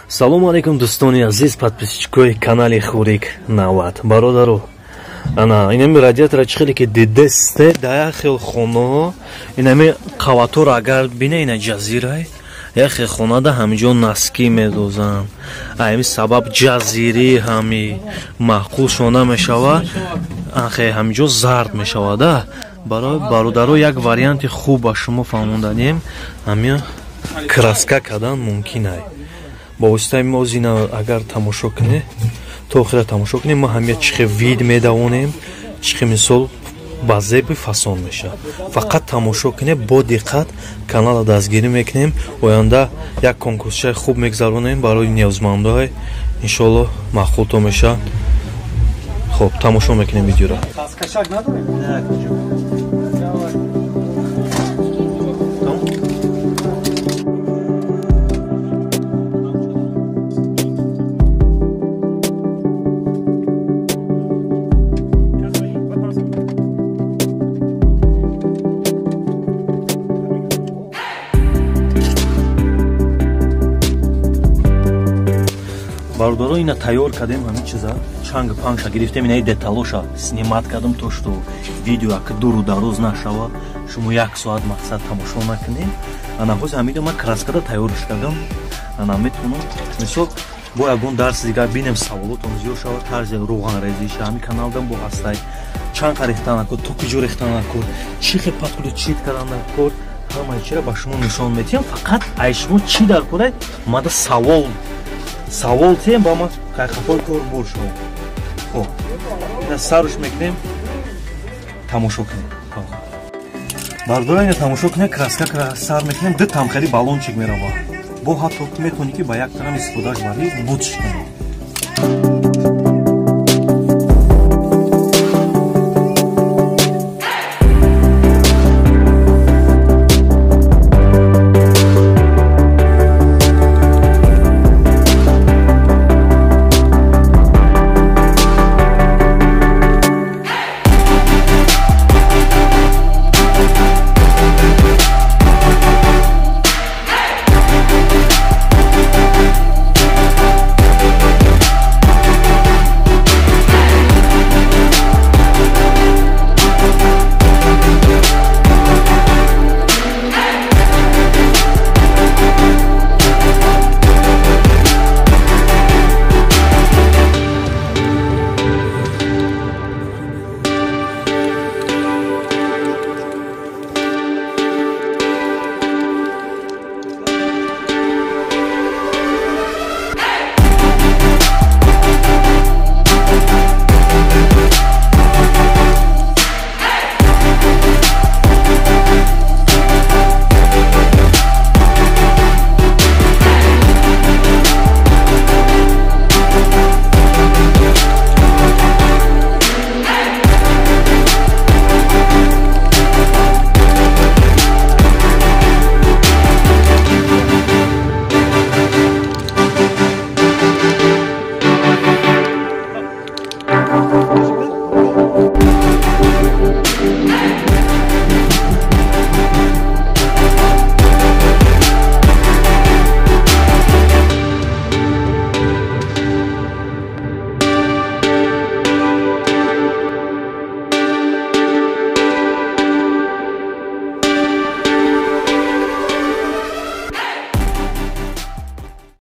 Салому алейкум, дӯстони азиз, подписчикои канали Хурик 90. Бародаро, ана инами радиатора чӣ хеле ки дидесте, да як хел хонаҳо инами қаватор агар бине, ина ҷазирай, як хел хонада ҳамиҷо наски медозанд. Ами сабаб ҷазирӣ ҳами маъқулшон намешава, анхе ҳамиҷо зард мешавада. Барои бародаро як варианти хуб ба шумо фаҳмонданем, ҳамин краска кардан мумкин ай. Бо воситаи мо зина агар тамошо кунед, то охира тамошо кунем, мо ҳамия чӣ хел вид медавонем, чӣ хел мисол ба зеби фасон мешавад. Фақат тамошо кунед бо диққат, каналро дастгирӣ мекунем. Оянда як конкурсчаи хуб мегзаронем барои ниёзмандои, иншоалло маъқултон мешавад. Хоб, тамошо мекунем видеоро. Бародаро, ина тайёр кардем ҳамин чиза, чанг пангша гирифтем, инаи деталоша снимать кардам, то что видео як дуру дароз нашава, шумо як соат мақсад тамошо накунед. Ана ҳози ҳамида ман краскада тайёрш кардам. Ана метавонам мисол бо ягон дарси дигар бинем, саволотон зиёд шава, тарзи рӯғанрезиша ҳамин каналдам бо ҳастай, чанд қа рехтан накор, то куҷо рехтан накор, чӣ хел подключить кардан накор, ҳамаи чира ба шумо нишон медиҳам. Фақат ай шумо чӣ дар корай, мада савол савол тем, ба ма кайхафои кор бур шумо. Хоб, ина саруш мекунем, тамошо кунем. Бардора, ина тамошо кунем, краска сар мекунем, ду тамхели баллончик мерава. Бо ҳатто метавонӣ ки ба як тарам истифодааш барӣ, бутш кунӣ.